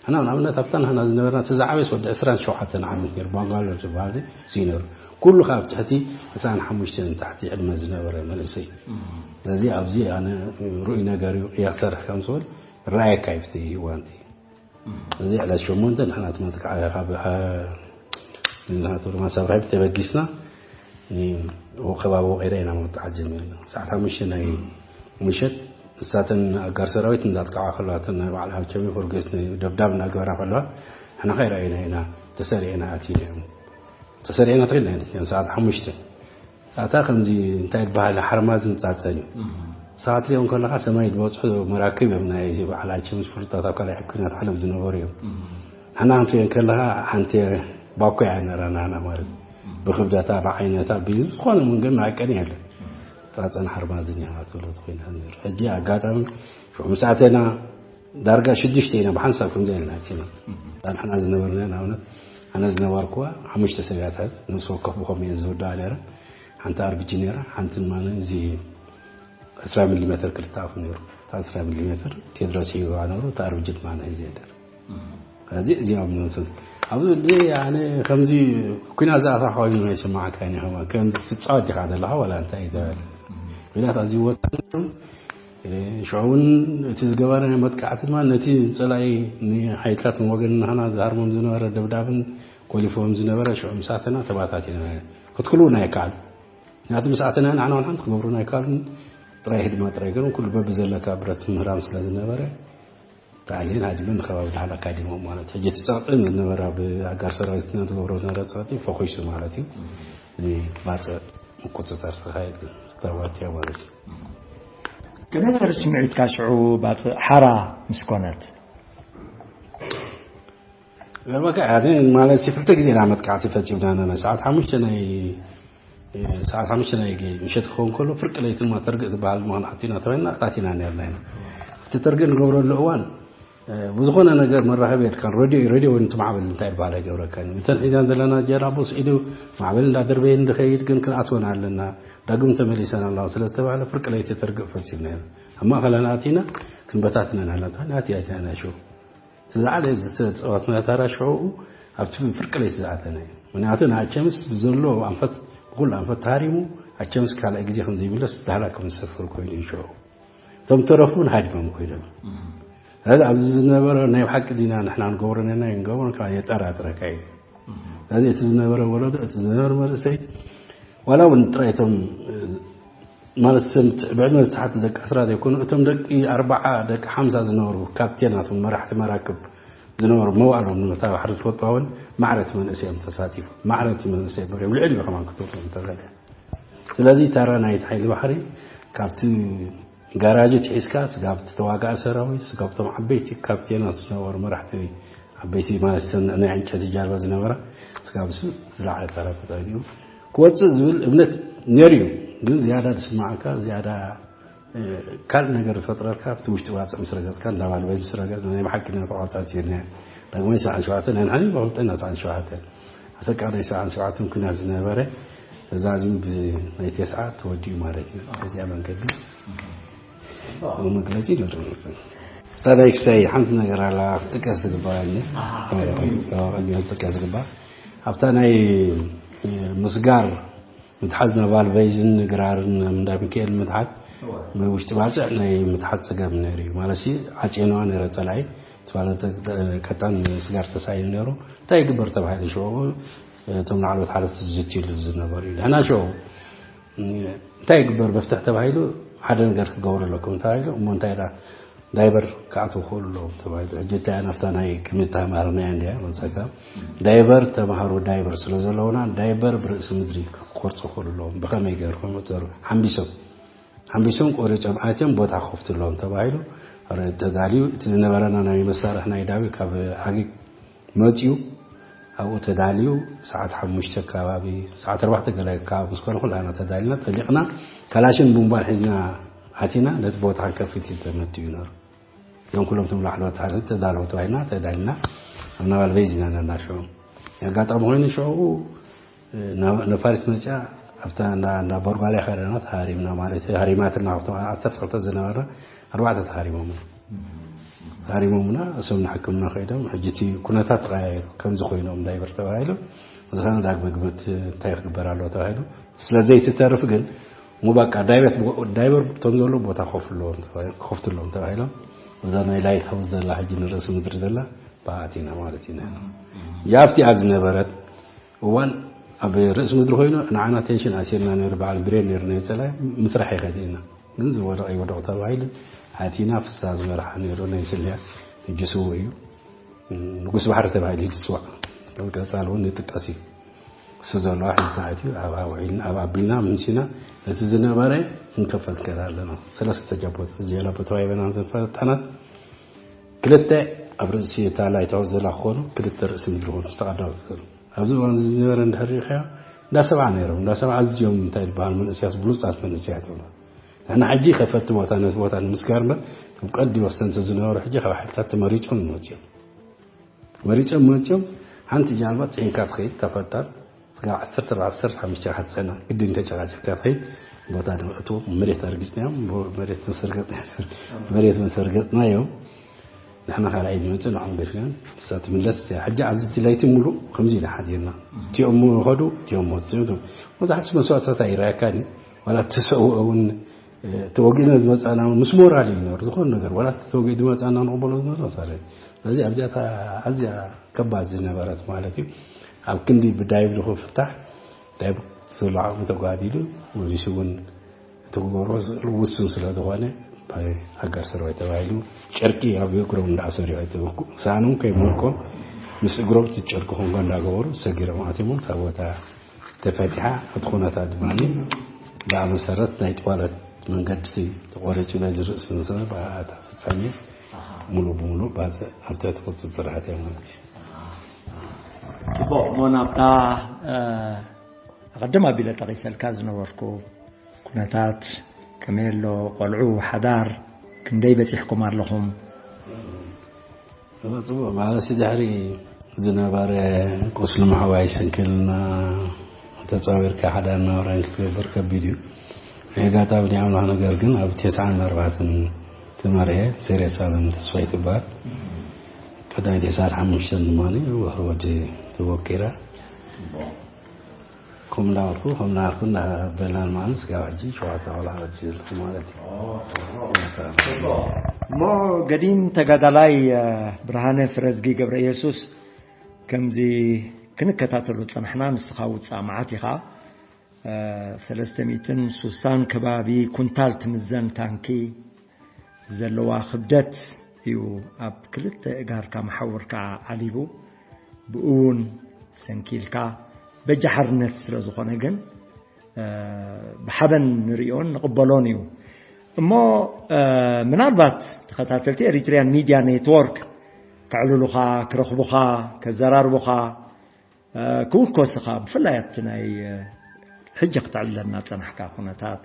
ሕና ንኣብነት ኣብታ ንሕና ዝነበርና እቲ ዝዓበየስ ወዲ ዕስራን ሸውዓተን ዓመት ነይሩ፣ ባንጋሎ ዝበሃል እዚ እዩ ነይሩ። ኩሉ ካብ ትሕቲ ዕስራን ሓሙሽተን ታሕቲ ዕድመ ዝነበረ መንእሰይ። ስለዚ ኣብዚ ኣነ ርኡይ ነገር እዩ፣ እያ ክሰርሕ ከም ዝኽእል ራእየካ እዩ፣ ኣብቲ እዋንቲ። እዚ ዕለት ሸሞንተ ንሕና ትማሊ ካብ፣ እ፣ ናቱ ድማ ሰብ ራቢት ተበጊስና፣ እ፣ ከባቢ ወቒረ ኢና መውጣዓት ጀሚርና። ሰዓት ሓሙሽተ ናይ ምሸት ንሳተን ኣጋር ሰራዊት እንዳጥቃዓ ከለዋ፣ እተን ናይ በዓል ሃብቸሚ ፎርጌስ ናይ ደብዳብ እናገበራ ከለዋ፣ ንሕና ከይረኣይና ኢና ተሰሪዕና ኣቲና እዮም። ተሰሪዕና ትሪእና ኢና፣ ሰዓት ሓሙሽተ። እታ ከምዚ እንታይ ይበሃል፣ ሓርማዝን ጻጸን እዩ። ሰዓት ሪኦም ከለኻ ሰማይ ዝበጽሑ መራክብ እዮም፣ ናይ እዚ በዓል ሃብቸምስ ፍሉጣት ኣብ ካልኣይ ኩናት ዓለም ዝነበሩ እዮም። ንሕና ክንሪአን ከለኻ ሓንቲ ባኮ እያ ነራ ናህና ማለት እዩ። ብክብደታ፣ ብዓይነታ፣ ብዝኾነ መንገዲ መዐቀኒ የለን። ጻጸን ሓርማዝን እያ ትብሎ ኮይና ነይሩ። ሕጂ ኣጋጣሚ ሽዑ ምስ ኣተና ዳርጋ ሽዱሽተ ኢና ብሓንሳብ ከምዚ ኢልና ኣቲና። ንሕና ዝነበርና ንኣብነት ኣነ ዝነበርኩዋ ሓሙሽተ ሰብ እያ ትሕዝ፣ ነፍሲ ወከፍ ብኸምኡ እየን ዝውድኣ ነይረን። ሓንቲ ኣርቢጂ ነይራ፣ ሓንቲ ድማ እዚ ዕስራ ሚሊ ሜተር ክልተ ኣፉ ነይሩ። እታ ዕስራ ሚሊ ሜተር ቴድሮስ ሒዝዋ ነይሩ፣ እታ ኣርቢጂ ድማ ኣነ ሒዘ ነይረ። እዚ እዚኦም ንሱ ኣብዚ እዚ ኣነ ከምዚ ኲናት ዝኣተኻ ኮይኑ ናይ ስማዓካ እኔ ከማን ከምዚ ትጻወት ኢኻ ዘለኻ ዋላ እንታይ እዩ ተባለ። ኲናት ኣዝዩ ወሳኒ እዩ። እ፣ ሽዑ እውን እቲ ዝገበረ ናይ መጥቃዕቲ ድማ ነቲ ጸላኢ ንሓይልታት ወገን ናህና ዝሃርሞም ዝነበረ ደብዳብን ኮሊፎም ዝነበረ ሽዑ ምሳተና ተባታቲና ክትክልውና ኣይከኣሉ። ምክንያቱ ምሳተና ንዓና እውን ሓንቲ ክገብሩና ኣይከኣሉን። ጥራይ ህድማ ጥራይ ገይሮም ኩሉ በብዘለካ ብረት ምህራም ስለ ዝነበረ ተኣልየን ሃዲመን ንከባቢ ዳሕላ ካዲሞም ማለት እዩ። ሕጂ እቲ ጸቕጢ ዝነበረ ኣብ ኣጋር ሰራዊትና ዝገብሮ ዝነበረ ጸቕጢ ፈኺሱ ማለት እዩ። ንባጽዕ ምቁጽጻር ተኻየድ ዝተዋትያ ማለት እዩ። ከመይ ነይሩ ስምዒትካ ሽዑ ባጽዕ ሓራ ምስ ኮነት? ገርመካ እያ፣ ግን ማለት ሲ ክልተ ግዜ ኢና መጥቃዕቲ ፈጺምና ነና። ሰዓት ሓሙሽተ ናይ፣ ሰዓት ሓሙሽተ ናይ ምሸት ክኸውን ከሎ ፍርቂ ለይቲ ድማ ተርግእ ዝበሃል ድማ ኣቲና ተባሂልና ኣታቲና ነርና ኢና። ኣብቲ ተርግእ ንገብረሉ እዋን፣ እ፣ ብዝኾነ ነገር መራኸቢ የድካን፣ ሬድዮ፣ ሬድዮ እውን እቲ ማዕበል እንታይ ይበሃል ኣይገብረካን እዩ። እተን ሒዛን ዘለና ጀላቦ ስዒዱ ማዕበል እንዳደርበየ እንድኸይድ ግን ክንኣትወን ኣለና፣ ዳግም ተመሊሰን ኣለዋ ስለ ዝተባህለ ፍርቂ ለይቲ ተርግእ ፈጺምና ኢና። ኣብ ማእኸለን ኣቲና ክንበታትነን ኣለና። ናቲ ኣቲና ሽዑ። እቲ ዝዓለ ዝተጻወትና ታራ ሽዑ ኣብቲ ፍርቂ ለይቲ ዝኣተና እዩ። ምክንያቱ ንኣቸምስ ብዘሎ ኣንፈት፣ ብኩሉ ኣንፈት ተሃሪሙ፣ ኣቸምስ ካልኣይ ግዜ ከም ዘይምለስ ዳህላ ከም ዝሰፈር ኮይኑ እዩ ሽዑ። እቶም ተረፉ እውን ሃዲሞም ኮይኖም። ስለዚ ኣብዚ ዝነበረ ናይ ብሓቂ ዲና ንሕና ንገብሮ ነና ይንገብሮ ካብ የጠራጥረካ እዩ። ስለዚ እቲ ዝነበረ ወለዶ፣ እቲ ዝነበረ መንእሰይ፣ ዋላ እውን ጥራይ እቶም፣ እ፣ ማለት ሰብ ብዕድመ ዝተሓተ ደቂ ዕስራ ዘይኮኑ፣ እቶም ደቂ ኣርባዓ፣ ደቂ ሓምሳ ዝነበሩ ካፕቴናት፣ መራሕቲ መራክብ ዝነበሩ መዋእሎም ነታ ባሕሪ ዝፈልጥዋ እውን ማዕረ እቲ መንእሰይ እዮም ተሳቲፎም። ማዕረ እቲ መንእሰይ በሪም ልዕሊኡ ከማን ክትብሎ እንተለካ። ስለዚ ተራ ናይቲ ሓይሊ ባሕሪ ካብቲ ጋራጅ ሒዝካ ስጋብ እቲ ተዋጋኢ ሰራዊት፣ ስጋብ እቶም ዓበይቲ ካፕቴናት ዝነበሩ መራሕቲ፣ ዓበይቲ ማለት እተን ናይ ዕንጨይቲ ጃልባ ዝነበራ፣ ስጋብ እሱ ዝለዓለ ተራ ተጻዊቱ ክወጽእ ዝብል እምነት ነይሩ እዩ። ግን ዝያዳ ዝስማዓካ፣ ዝያዳ፣ እ፣ ካልእ ነገር ዝፈጥረልካ ኣብቲ ውሽጢ ባጽዕ ምስ ረገጽካ፣ እንዳ ባልበዝ ምስ ረገጽ፣ ናይ ብሓቂ ናይ ተቋጻሪት ነይርና። ዳግማይ ሰብዓን ሸውዓተን፣ ናይ ንሓኒ ብኽልተ ናይ ሰብዓን ሸውዓተን። ኣሰቃላይ ሰብዓን ሸውዓተን ኩናት ዝነበረ ተዛዚሙ ብናይ ተስዓ ተወዲኡ ማለት እዩ። በዚኣ መንገዲ መግለጺ ይደርም። ታዲያ ክሳይ ሓንቲ ነገር ኣላ ክትጥቀስ ዝግባኣኒ። ኣዎ፣ ኣዎ፣ ኣዎ፣ ክትጥቀስ ዝግባእ። ኣብታ ናይ፣ እ፣ ምስጋር ምትሓዝ ናባል ቨይዝን ግራርን እንዳ ሚካኤል ምትሓዝ ውሽጢ ባጽዕ ናይ ምትሓዝ ጸገም ነይሩ እዩ። ማለት ሲ ዓጽየንዋ ነይረ ጸላኢ። እቲ ማለት ቀጣን ምስጋር ተሳኢኑ ነይሩ። እንታይ ይግበር ተባሂሉ ሽዑ እቶም ላዕለዎት ሓለፍቲ ዝዝትይሉ ዝነበሩ እዩ። ንሕና ሽዑ እንታይ ይግበር መፍትሒ ተባሂሉ ሓደ ነገር ክገብሩ ኣለኩም ተባሂሉ። እሞ እንታይ ኢላ ዳይቨር ክኣትዉ ክኽእሉ ኣለዎም ተባሂሉ። ሕጂ እንታይ ናፍታ ናይ ክምት ተማሃርናያ እንዲያ መፀካ ዳይቨር ተማሃሩ ዳይቨር ስለ ዘለውና ዳይቨር ብርእሲ ምድሪ ክቆርፁ ክኽእሉ ኣለዎም። ብኸመይ ገይርኩም መፀሩ ሓምቢሶም ሓምቢሶም ቆሪጾም ኣትዮም ቦታ ክኸፍቱ ኣለዎም ተባሂሉ። ረ-፣ ተዳልዩ እቲ ዝነበረና ናይ መሳርሒ ናይ ዳዊት ካብ ዓጊግ መጺኡ ኣብኡ ተዳልዩ ሰዓት ሓሙሽተ ከባቢ፣ ሰዓት ኣርባዕተ ገለ ከባቢ ምስ ኮነ ኩላና ተዳሊና ጠሊቕና፣ ካላሽን ቡምባን ሒዝና ኣቲና። ነቲ ቦታ ክንከፍት እዩ ተመድዩ ነሩ። እዞም ኩሎም ትም ላዕለዎት ሓለፍቲ ተዳለዉ ተባሂልና ተዳሊና ኣብ ናባል በይዝ ኢና ነርና ሽዑ። ኣጋጣሚ ኮይኑ ሽዑ ነፋሪት መፅያ ኣብታ እንዳ ቦርጓልያ ከረና ተሃሪምና ማለት እዩ። ሃሪማትና ካብቶም ዓሰርተ ክልተ ዝነበርና ኣርባዕተ ተሃሪሞም ተሃሪሞምና እሶም ንሕክምና ከይዶም ሕጂ እቲ ኩነታት ተቐያየሩ። ከምዚ ኮይኖም ዳይቨር ተባሂሉ ዝኾነ ዳግመ ግምት እንታይ ክግበር ኣለዎ ተባሂሉ ስለ ዘይትተርፍ ግን ሙባቃ ዳይቨር ቶም ዘሎ ቦታ ከፍትሎም ተባሂሎም እዛ ናይ ላይት ሃውስ ዘላ ሕጂ ንርእሲ ምድሪ ዘላ ብኣቲና ማለት ኢና። ያፍቲ ኣብ ዝነበረት እዋን ኣብ ርእሲ ምድሪ ኮይኑ ንዓና ቴንሽን ኣሲርና ነሩ በዓል ብሬን ነሩ ናይ ፀላይ ምስራሕ ይኸድና ግን ዝወደቕ ይወደቕ ተባሂሉ ኣቲና ፍሳ ዝመርሓ ነሩ ናይ ስልያ ንጅስዎ እዩ ንጉስ ባሕሪ ተባሂሉ እዩ ዝፅዋዕ። ቀፃል እውን ይጥቀስ እዩ። እሱ ዘለዋ ሒዝና ኣትዩ ኣብ ኣውዒልና ኣብ ኣቢልና ምንሲና ነቲ ዝነበረ ክንከፈል ከል ኣለና። ሰለስተ ጃቦት ዝያላ ቦተዋይበና ዘፈጣናት ክልተ ኣብ ርእሲ እታ ላይታዊ ዘላ ክኾኑ ክልተ ርእሲ ምድሪ ኾኑ ዝተቐዳወት ዘሉ ኣብዚ እዋን እዚ ዝነበረ እንድሕር ሪኢኻዮ እንዳ ሰብዓ ነይሮም። እንዳ ሰብዓ ኣዝዮም እንታይ ዝበሃል መንእስያት ብሉፃት መንእስያት እዮም። ንሕና ሕጂ ከፈቲ ቦታ ነቲ ቦታ ንምስጋር እምበር እቶም ቀዲ ወሰንቲ ዝነበሩ ሕጂ ካብ ሓይልታት ተመሪፆም ይመፅኦም መሪፆም መፅኦም ሓንቲ ጃልባ ፅዒንካ ትኸይድ ተፈጣን ስጋ ዓሰርተ ኣርባዕተ ዓሰርተ ሓሙሽተ ክትፀና ግድን ተጨቃጨቅካ ትኸይድ ቦታ ድማ እትዎም መሬት ኣርጊፅናዮም መሬት መሰርገጥና መሬት መሰርገጥናዮም ንሕና ካልኣይ ንመፅእ ንዖም ገፊናን ንሳ ትምለስ እያ። ሕጂ ኣብዚ እቲ ለይቲ ሙሉእ ከምዚ ኢለ ሓዲርና እቲኦም ከዱ እቲኦም ሞት እቲኦም መብዛሕትኡ መስዋእትታት ኣይረኣየካ ድዩ ዋላ እተሰውአ እውን ተወጊእና ዝመፃና ምስ ሞራል እዩ ነሩ ዝኾነ ነገር ዋላ ተወጊእ ዝመፃና ንቕበሎ ዝነበረ ሳለ ስለዚ ኣብዚኣታ ኣዝያ ከባድ ዝነበረት ማለት እዩ ኣብ ክንዲ ብዳይብ ንኽፍታሕ ዳይብ ዘሎ ዓቕሚ ተጓዲሉ ወሊሱ እውን እቲ ክገብሮ ዝኽእል ውሱን ስለ ዝኾነ ኣጋር ስርወይ ተባሂሉ ጨርቂ ኣብ እግሮም እንዳኣሰሩ ሳኖም ከይመልኮም ምስ እግሮም እቲ ጨርቂ ኮንጎ እንዳገበሩ ሰጊሮም ኣትሞም ካብ ቦታ ተፈቲሓ እቲ ኩነታት ድማ ብኣ መሰረት ናይ ጥዋለት መንገዲ ተቆሪፁ ናይ ዝርእስ ንስነ ብኣታ ፍፃሜ ሙሉ ብሙሉ ኣብ ትሕቲ ቁፅፅር ኣትያ ማለት እዩ። ፅቡቕ እሞ ናብታ ኣቐድም ኣቢለ ጠቒሰልካ ዝነበርኩ ኩነታት ከመይ ኣሎ ቆልዑ ሓዳር ክንደይ በፂሕኩም ኣለኹም ጽቡቕ ማለት ድሕሪ ዝነበረ ቁስሊ ምሕዋይ ስንክልና ተጻዊርካ ሓደ ኣናብራን ክትገብር ከቢድ እዩ። ናይ ኣጋጣሚ ናይ ኣምላኽ ነገር ግን ኣብ ተስዓን ኣርባዕተን ተመርዕየ ሴሬሳለም ተስፋይ ትበሃል ቀዳሚት ዕስራን ሓሙሽተን ድማ ወዲ ተወቂራ ከም እንዳበልኩ ከም እንዳበልኩ እንዳበልና ንማዓልቲ ስጋብ ሕጂ ሸውዓተ ቆልዓ ወዲ ዘለኹ ማለት እዩ። እሞ ገዲም ተጋዳላይ ብርሃነ ፍረዝጊ ገብረ ኢየሱስ ከምዚ ክንከታተሎ ዝጸናሕና ንስኻ ውጻእ መዓት ኢኻ። ሰለስተ ሚእትን ሱሳን ከባቢ ኩንታል ትምዘን ታንኪ ዘለዋ ክብደት እዩ ኣብ ክልተ እጋርካ መሓውርካ ዓሊቡ። ብኡ እውን ሰንኪልካ በጃ ሓርነት ስለ ዝኾነ ግን ብሓበን ንርእዮን ንቕበሎን እዩ። እሞ ምናልባት ተኸታተልቲ ኤሪትሪያን ሚድያ ኔትወርክ ከዕልሉኻ፣ ክረኽቡኻ፣ ከዘራርቡኻ፣ ክውከሱኻ ብፍላይ ኣብቲ ናይ ሕጂ ክተዕልለና ጸናሕካ ኩነታት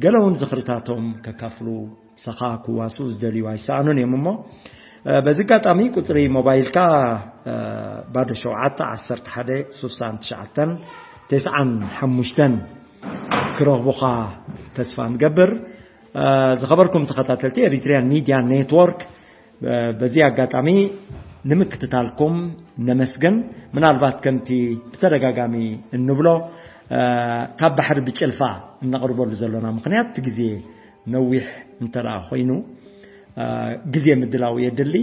ገለ እውን ዝኽርታቶም ከካፍሉ ምሳኻ ክዋስኡ ዝደልዩ ኣይሰኣኑን እዮም እሞ በዚ ኣጋጣሚ ቁፅሪ ሞባይልካ ባዶ ሸውዓተ ዓሰርተ ሓደ ሱሳን ትሽዓተን ተስዓን ሓሙሽተን ክረኽቡኻ ተስፋ ንገብር። ዝኸበርኩም ተኸታተልቲ ኤሪትሪያን ሚድያ ኔትወርክ በዚ ኣጋጣሚ ንምክትታልኩም ነመስግን። ምናልባት ከምቲ ብተደጋጋሚ እንብሎ ካብ ባሕሪ ብጭልፋ እነቕርበሉ ዘሎና ምኽንያት እቲ ግዜ ነዊሕ እንተ ኮይኑ ግዜ ምድላው የድሊ።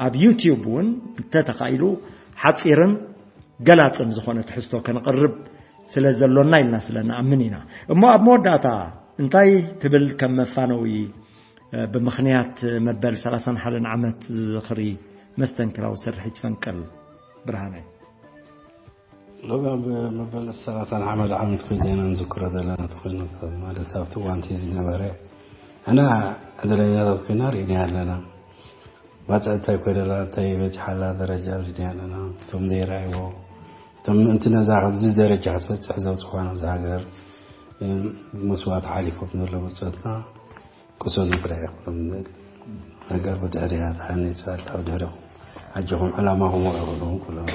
ኣብ ዩቲዩብ እውን እንተተኻኢሉ ሓፂርን ገላፅን ዝኾነ ትሕዝቶ ከነቕርብ ስለ ዘሎና ኢልና ስለ ንኣምን ኢና። እሞ ኣብ መወዳእታ እንታይ ትብል ከም መፋነዊ ብምኽንያት መበል ሰላሳን ሓደን ዓመት ዝኽሪ መስተንክራዊ ስርሒት ፈንቅል ብርሃነ? ሎሚ ኣብ መበል ሰላሳን ሓደን ዓመት ኮይና ኢና ንዝክሮ ዘለና ተኾይኑ ማለት ኣብቲ እዋንቲ ዝነበረ እና ዕድለኛታት ኮይና ርኢና ኣለና። ባፅዕቲ እንታይ ኮይነላ እንታይ በፂሓላ ደረጃ ርድያ ኣለና። እቶም ዘይረኣይዎ እቶም ምእንቲ ነዛ ከምዚ ደረጃ ክትበፅሕ ዘብፅሑዋ ነዚ ሃገር መስዋእቲ ሓሊፎም ዘሎ ብፆትና ቅሰኑ ጥራሕ ይኹሎም። ነገር ብድሕሪያ ተሃኒፃ ኣላ። ብድሕሪኹም ኣጆኹም ዕላማኹም ወረኹም ኩሎም።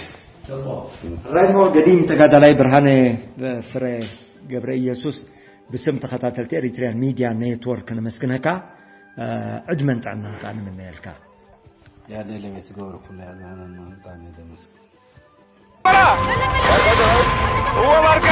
ራይሞ ገዲም ተጋዳላይ ብርሃነ ፍረ ገብረ ኢየሱስ ብስም ተኸታተልቲ ኤሪትሪያን ሚድያ ኔትወርክ ነመስግነካ። ዕድመን ጥዕናን ከዓ ንምነየልካ። ያደለ ቤት ገብረ ኩሉ ያዝናናና ብጣዕሚ ደመስግን። እወ ባርካ።